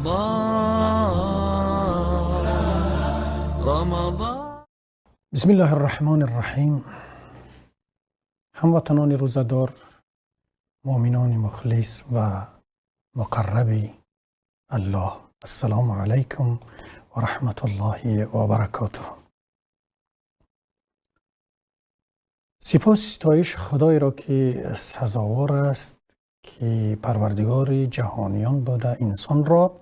رمضان رمضان. بسم الله الرحمن الرحیم. هموطنان روزه‌دار، مؤمنان مخلص و مقرب الله، السلام علیکم و رحمت الله و برکاته. سپاس ستایش خدای را که سزاوار است که پروردگار جهانیان بوده انسان را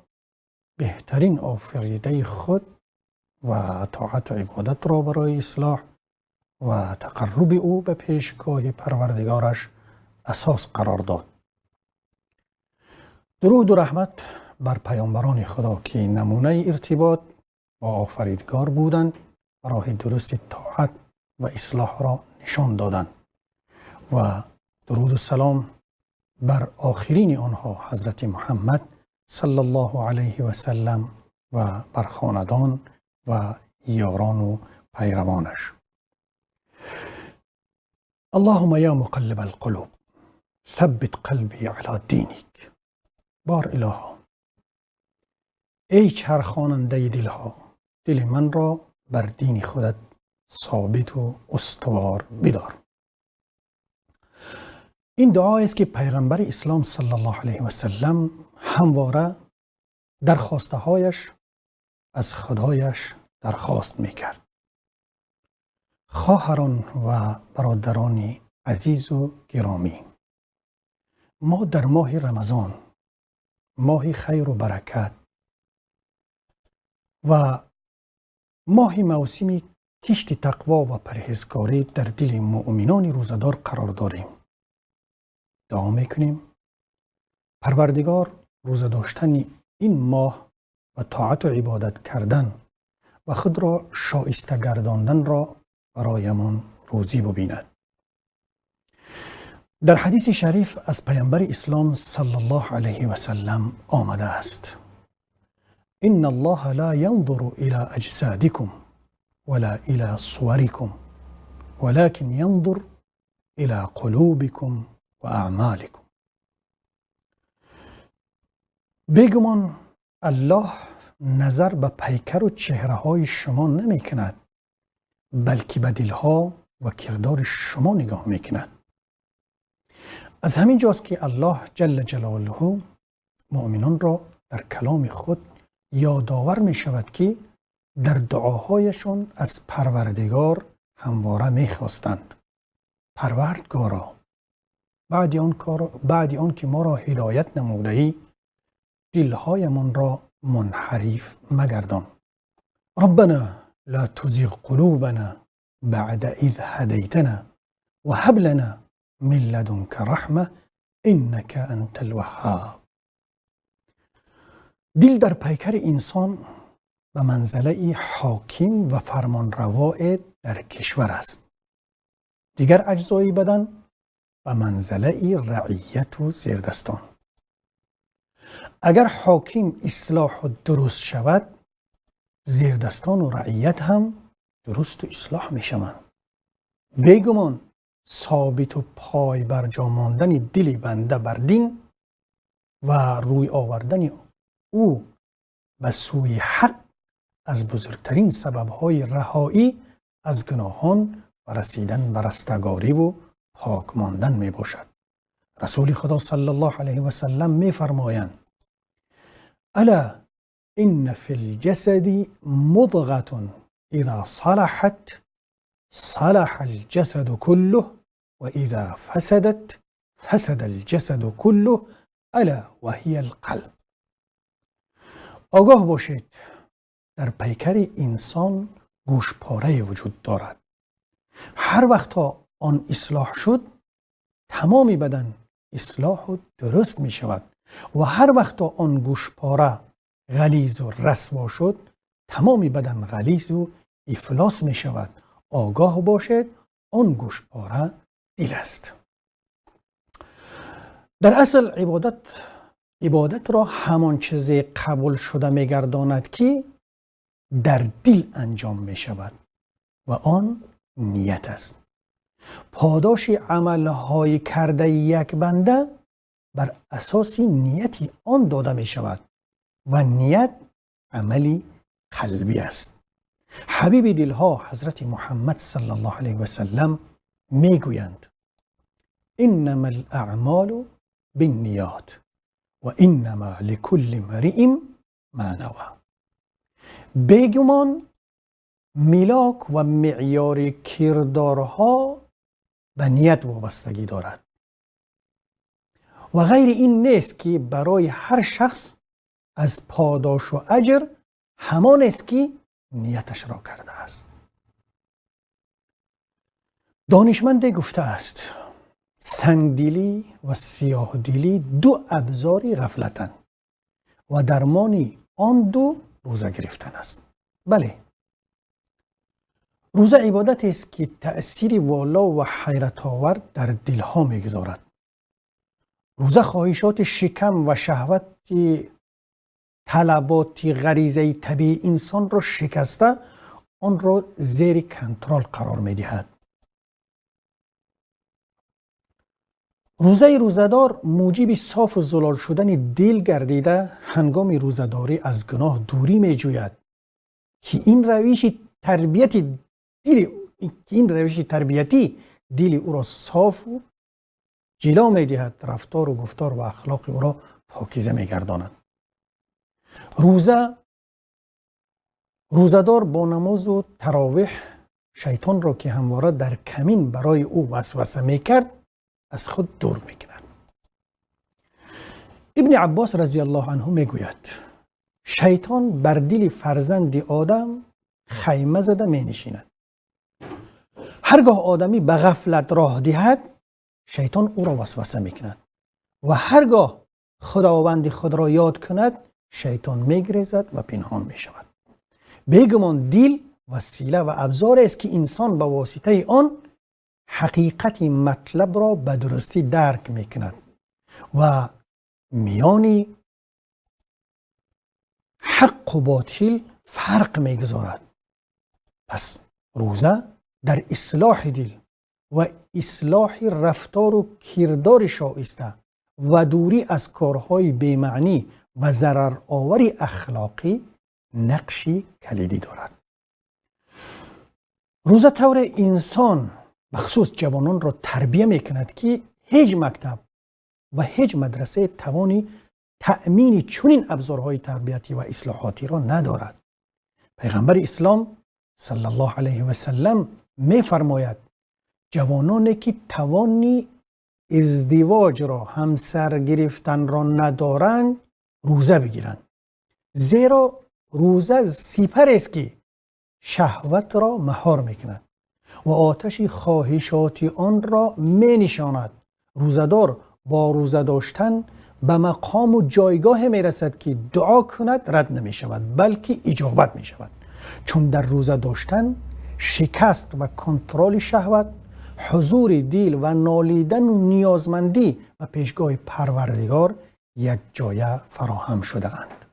بهترین آفریده خود و طاعت و عبادت را برای اصلاح و تقرب او به پیشگاه پروردگارش اساس قرار داد. درود و رحمت بر پیامبران خدا که نمونه ارتباط با آفریدگار بودند و راه درست طاعت و اصلاح را نشان دادند، و درود و سلام بر آخرین آنها حضرت محمد صلی الله علیه و سلم و بر خاندان و یاران و پیروانش. اللهم یا مقلب القلوب ثبت قلبی علی دینک. بار الها، ای چرخاننده دلها، دل من را بر دین خودت ثابت و استوار بدار. این دعا است که پیغمبر اسلام صلی الله علیه و سلم همواره درخواسته هایش از خدایش درخواست میکرد. خواهران و برادران عزیز و گرامی، ما در ماه رمضان، ماه خیر و برکت و ماه موسم کشت تقوا و پرهیزکاری در دل مؤمنان روزه‌دار قرار داریم. دعا میکنیم پروردگار روزه داشتن این ماه و طاعت و عبادت کردن و خود را شایسته گرداندن را برایمان روزی ببیند. در حدیث شریف از پیامبر اسلام صلی الله علیه و سلم آمده است: ان الله لا ينظر الى اجسادكم ولا الى صوركم ولكن ينظر الى قلوبكم و اعمالكم. بیگمان الله نظر به پیکر و چهره های شما نمی کند، بلکه به دلها و کردار شما نگاه می کند. از همین جاست که الله جل جلاله مؤمنان را در کلام خود یادآور می شود که در دعاهایشان از پروردگار همواره می خواستند: پروردگارا، بعد آن که ما را هدایت نموده ای، دلهایمان را منحرف مگردان. ربنا لا تزغ قلوبنا بعد إذ هديتنا وهب لنا من لدنك رحمة إنك أنت الوهاب. دل در پیکر انسان به منزله حاکم و فرمانروا در کشور است. دیگر اجزای بدن به منزله رعیت و زیردستان. اگر حاکم اصلاح و درست شود، زیردستان و رعیت هم درست و اصلاح می شوند. بیگمان ثابت و پای بر جا ماندن دل بنده بر دین و روی آوردن او به سوی حق از بزرگترین سببهای رهایی از گناهان و رسیدن به رستگاری و پاک ماندن می باشد. رسول خدا صلی الله علیه و سلم می فرمایند: الا ان فی الجسد مضغة اذا صلحت صلح الجسد كله واذا فسدت فسد الجسد كله الا وهي القلب. آگاه باشید در پیکر انسان گوشپاره وجود دارد. هر وقت تا آن اصلاح شد، تمام بدن اصلاح و درست می شود و هر وقت تا آن گوشپاره غلیظ و رسوا شد، تمام بدن غلیظ و افلاس می شود. آگاه باشید آن گوشپاره دل است. در اصل عبادت را همان چیز قبول شده می گرداند که در دل انجام می شود و آن نیت است. پاداش عملهای کرده یک بنده بر اساس نیت آن داده می شود و نیت عملی قلبی است. حبیب دلها حضرت محمد صلی الله علیه و سلم میگویند: انما الاعمال بالنیات و انما لكل امرئ ما نوى. بیگمان ملاک و معیار کردارها به نیت وابستگی دارد و غیر این نیست که برای هر شخص از پاداش و اجر همان است که نیتش را کرده است. دانشمند گفته است: سنگدلی و سیاهدلی دو ابزار غفلتند و درمان آن دو روزه گرفتن است. بله، روزه عبادت است که تأثیر والا و حیرت آور در دلها میگذارد. روزه خواهشات شکم و شهوت طلبات غریزه طبیعی انسان را شکسته آن را زیر کنترل قرار میدهد. روزه روزه‌دار موجب صاف و زلال شدن دل گردیده هنگام روزه‌داری از گناه دوری میجوید که این روش تربیتی دل او را صاف و جلا میدهد، رفتار و گفتار و اخلاق او را پاکیزه میگرداند. روزه‌دار با نماز و تراویح شیطان را که همواره در کمین برای او وسوسه میکرد از خود دور میکند. ابن عباس رضی الله عنه میگوید: شیطان بر دل فرزند آدم خیمه زده می نشیند. هرگاه آدمی به غفلت راه دهد شیطان او را وسوسه میکند و هرگاه خداوند خود را یاد کند شیطان میگریزد و پنهان میشود. بیگمان دل وسیله و ابزار است که انسان به واسطه آن حقیقت مطلب را به درستی درک میکند و میان حق و باطل فرق میگذارد. پس روزه در اصلاح دل و اصلاح رفتار و کردار شایسته و دوری از کارهای بی‌معنی و ضررآور اخلاقی نقش کلیدی دارد. روزه طور انسان بخصوص جوانان را تربیه میکند که هیچ مکتب و هیچ مدرسه توانی تأمین چنین ابزارهای تربیتی و اصلاحاتی را ندارد. پیغمبر اسلام صلی الله علیه و سلم میفرماید: جوانانی که توانی ازدواج را، همسر گرفتن را ندارند روزه بگیرند، زیرا روزه سپر است که شهوت را مهار میکند و آتش خواهشات آن را می نشاند. روزه‌دار با روزه داشتن به مقام و جایگاه می رسد که دعا کند رد نمی شود بلکه اجابت می شود، چون در روزه داشتن شکست و کنترل شهوت، حضور دل و نالیدن و نیازمندی و پیشگاه پروردگار یک جایه فراهم شده اند.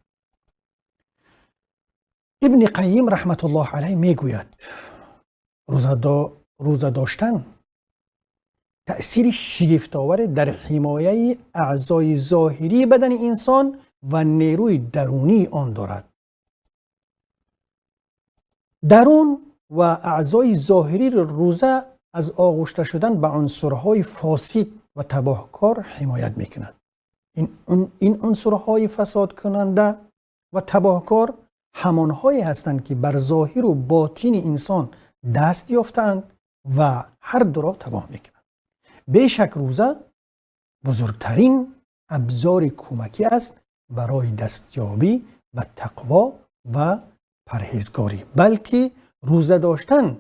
ابن قیم رحمت الله علیه می گوید: روزه داشتن تأثیر شگفت‌آور در حمایه اعضای ظاهری بدن انسان و نیروی درونی آن دارد. درون و اعضای ظاهری روزه از آغشته شدن به عنصرهای فاسد و تباهکار حمایت میکند. این عنصرهای فساد کننده و تباهکار همانهایی هستند که بر ظاهر و باطن انسان دست یافتند و هر دو را تباه میکنند. بیشک روزه بزرگترین ابزار کمکی است برای دستیابی به تقوا و پرهیزگاری، بلکه روزه داشتن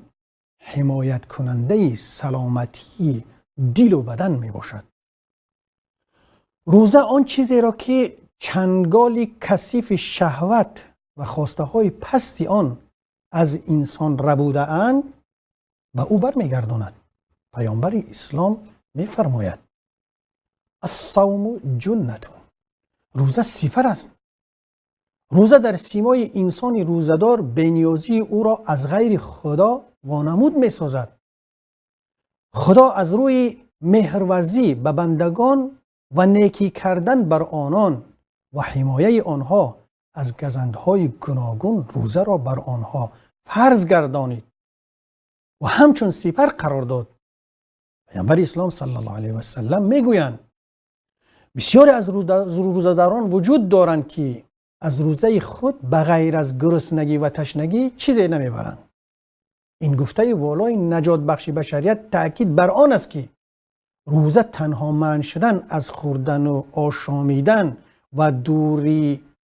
حمایت کننده سلامتی دل و بدن می باشد. روزه آن چیزی را که چنگال کثیف شهوت و خواسته های پستی آن از انسان ربوده اند به او برمیگرداند. پیامبر اسلام میفرماید: الصوم جنة، روزه سپر است. روزه در سیمای انسان روزه‌دار بی‌نیازی او را از غیر خدا وانمود می‌سازد. خدا از روی مهرورزی به بندگان و نیکی کردن بر آنان و حمایه آنها аз газандҳои гуногун рӯза ро бар онҳо фарз гардонид ва ҳамчун сипар қарор дод. Паёмбари ислом саллаллоҳу алайҳи васаллам мегӯянд: бисёре аз рӯзадорон вуҷуд доранд ки аз рӯзаи худ ба ғайр аз гуруснагӣ ва ташнагӣ чизе намебаранд. Ин гуфтаи волои наҷотбахши башарият таъкид бар он аст ки рӯза танҳо манъ шудан аз хӯрдану ошомидан ва дурӣ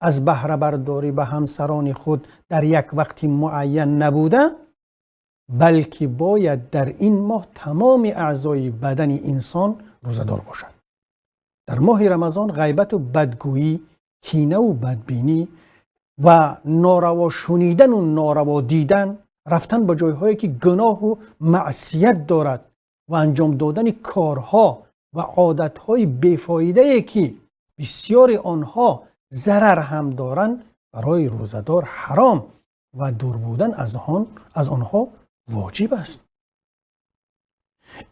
аз баҳрабардорӣ ба ҳамсарони худ дар як вақти муайян набуда, балки бояд дар ин моҳ тамоми аъзои бадани инсон рӯзадор бошад. Дар моҳи Рамазон ғайбату бадгӯӣ, кинаву бадбинӣ ва нораво шунидану нораво дидан, рафтан ба ҷойҳое ки гуноҳу маъсият дорад ва анҷом додани корҳо ва одатҳои бефоидае ки бисёри онҳо зарар ҳам доранд, барои рӯзадор ҳаром ва дур будан аз онҳо воҷиб аст.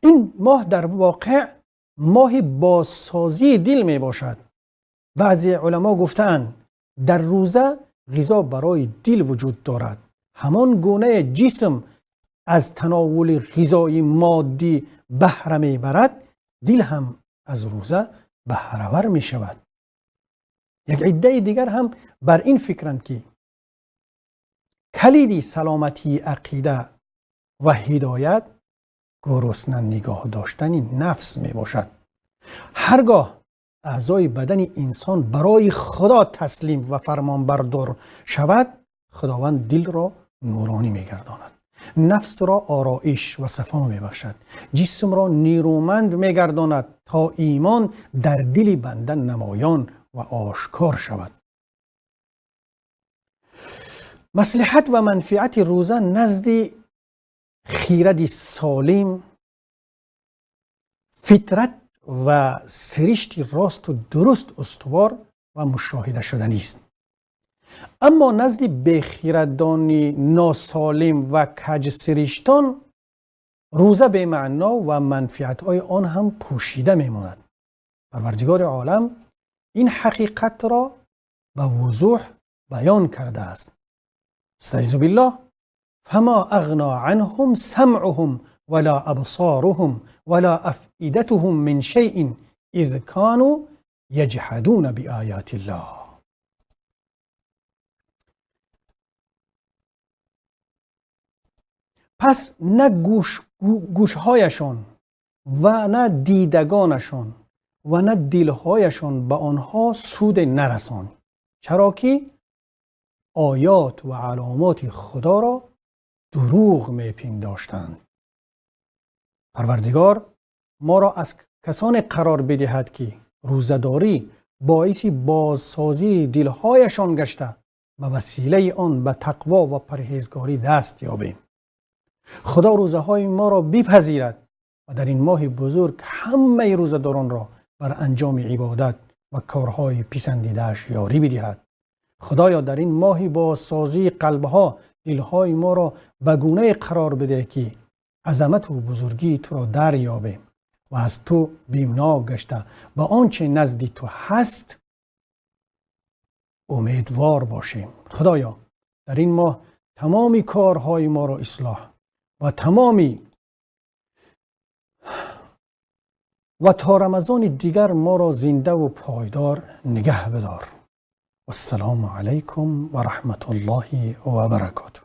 Ин моҳ дар воқеъ моҳи бозсозии дил мебошад. Баъзе уламо гуфтаанд, дар рӯза ғизо барои дил вуҷуд дорад. Ҳамон гунаи ҷисм аз тановули ғизои моддӣ баҳра мебарад, дил ҳам аз рӯза баҳравар мешавад. Як иддаи дигар ҳам бар ин фикранд ки калиди саломатии ақида ва ҳидоят гурусна нигоҳ доштани нафс мебошад. Ҳаргоҳ аъзои бадани инсон барои Худо таслим ва фармонбардор шавад, Худованд дилро нуронӣ мегардонад, нафсро ороиш ва сафо мебахшад, ҷисмро нерӯманд мегардонад то имон дар дили банда намоён ва ошкор шавад. Маслиҳат ва манфиати рӯза назди хиради солим, фитрат ва сиришти росту дуруст устувор ва мушоҳида шуданист. Аммо назди бехирадони носолим ва каҷсириштон рӯза бемаъно ва манфиатҳои он ҳам пӯшида мемонад. Парвардигори олам ин ҳақиқатро ба вузӯҳ баён кардааст. Астаизу биллоҳ: фама ағно анҳум самъуҳум вала абсоруҳум вала афидатуҳум мин шайъин из кану яҷҳадуна биоятиллоҳ. Пас на гӯшҳояшон ва на дидагонашон ва на дилҳояшон ба онҳо суде нарасонд, чаро ки оёт ва аломоти Худоро дурӯғ мепиндоштанд. Парвардигор моро аз касоне қарор бидиҳад ки рӯзадорӣ боиси бозсозии дилҳояшон гашта, ба василаи он ба тақво ва парҳезгорӣ даст ёбем. Худо рӯзаҳои моро бипазирад ва дар ин моҳи бузург ҳамаи рӯзадоронро бар анҷоми ибодат ва корҳои писандидааш ёрӣ бидиҳад. Худоё, дар ин моҳи бозсозии қалбҳо дилҳои моро ба гунае қарор бидеҳ ки азамату бузургии туро дарёбем ва аз ту бимнок гашта ба он че назди ту ҳаст умедвор бошем. Худоё, дар ин моҳ тамоми корҳои моро ислоҳ ва тамоми ва то Рамазони дигар моро зиндаву пойдор нигаҳ бидор. Вассалому алайкум ва раҳматуллоҳи ва баракотуҳ.